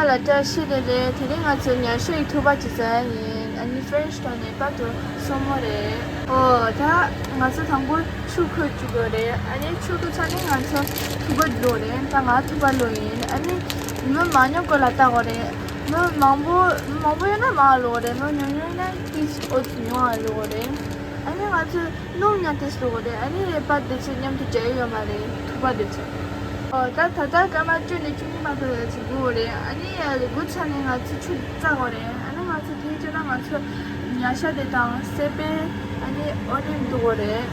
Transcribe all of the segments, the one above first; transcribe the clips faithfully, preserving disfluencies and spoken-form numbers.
ལ་བཀྲ་ཤིས་བདེ་ལེགས། དེ་རིང་ང་ཚོ་ཉལ་ཤོས་ཀྱི་ཐུག་པ་ཅིག་ཟ་ཡ་ཡིན། ཨ་ནི་ཕེ་རེན་ཆི་ཊོས་ནས་པ་ཏོ་སོར་མོ་རེད། ཨོ་ད་ང་ཚོ་དང་པོ་ཆུ་ཁོལ་བཅུག་དགོས་རེད། ཨ་ནི་ཆུ་ཁོལ་ཚར་ནས་ང་ཚོ་ཐུག་པ་བླུགས་རེད། ད་ང་ཐུག་པ་བླུགས་ཡིན། ཨ་ནི་མི་མང་ཉུང་སྐོར་ལ་བལྟ་དགོས་རེད། མི་མང་པོ་མི་མང་པོ་ཡོད་ན་མང་བླུགས་རེད། མི་ཉུང་ཉུང་ཡོད་ན་ཏིས་ཨོ་ཙི་ཉུང་བ་བླུགས་རེད། ཨ་ནི་ང་ཚོ་སྣུམ་ཉག་ཏིས་བླུགས་རེད། ཨ་ནི་རེད་པ་དེ་ཚོ་མཉམ་དུ་སྦྱར་ཡོད་མ་རེད། ཐུག་པ་དེ་ཚོ། ཨོ་ད་ད་ལྟ་སྐར་མ་བཅུ་ནས་བཅུ་གཉིས་བར་དུ་ལ་ཚིག་དགོས་རེད། ཨ་ནི་དགུ་ཚར་ནས་ང་ཚོ་ཆུ་བཙག་དགོས་རེད། ཨ་ནི་ང་ཚོ་དེ་བྱས་ན་ང་ཚོ་ཉ་ཤ་དེ་དང་སེ་པན། ཨ་ནི་ཨོ་ནི་འདུག་དགོས་རེད།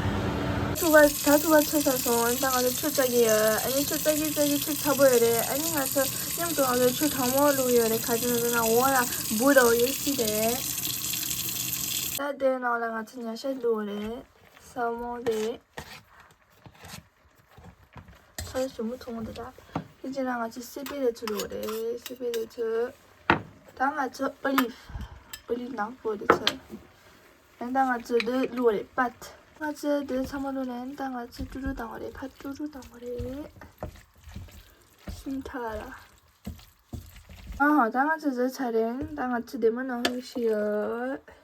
ཐུག་པ་ད་ཐུག་པ་ཚོས་ཚར་སོང་། ད་ང་ཚོ་ཆུ་བཙག་གི་ཡོད། ཨ་ནི་ཆུ་བཙག་གི་བཙག་གི་ཆུ་ཚ་པོ་ཡོད་རེད། ཨ་ནི་ང་ཚོ་མཉམ་དུ་ང་ཚོ་ཆུ་གྲང་མོ་བླུགས་ཡོད་རེད། ག་ཅི་ན་ན་འོ་ལ་འབུ་རོ་ཡོད་ཅི་རེད། ད་དེ་ནང་ལ་ང་ཚོ་ཉ་ཤ་བླུགས་རེད། སོར་མོ་དེ། ཚོད་ཞིམ་པོ་མཐོང་གི་འདུག་ད། དེ་རྗེས་ན་ང་ཚོས་སི་པན་དེ་ཚོ་བླུགས་རེད། སི་པན་དེ་ཚོ། ད་ང་ཚོ་ཨོ་ལིབ། ཨོ་ལིབ་ནག་པོ་དེ་ཚོ། ཡང་ད་ང་ཚོས་འདི་བླུགས་རེད་པད། ང་ཚོས་འདི་ཚང་མ་བླུགས་ནས་ད་ང་ཚོས་ཀྲུ་ཀྲུ་བཏང་བ་རེད། ཕར་ཀྲུ་ཀྲུ་བཏང་བ་རེད། ཤིང་ཐག་ལ། ཨ་ཧ། ད་ང་ཚོས་བཟོས་ཚར་རེད། ད་ང་ཚོས་དེ་མ་ནང་བཞིན་ཡོད།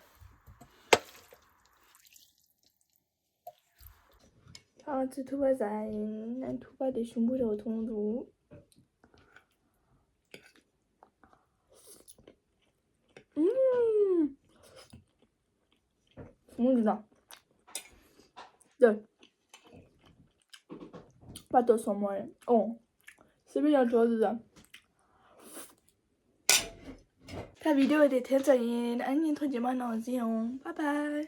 ང་ཚོས་ཐུག་པ་ཟ་ཡ་ཡིན། ཐུག་པ་དེ་ཞིམ་པོ་རེད་མཐོང་འདུག་ཨུམ། ཞིམ་པོ་འདུག་ད། པ་ཏོ་སོར་མོ་རེད། ཨོ། སི་པན་ཡང་འགྲོ་འདུག་ད། ད་བི་ཌི་ཡོ་དེ་དེ་ཙམ་ཡིན། ཨ་ནི་ཐོག་རྗེས་མ་ནང་གཟིགས་ཡོང་། Bye bye.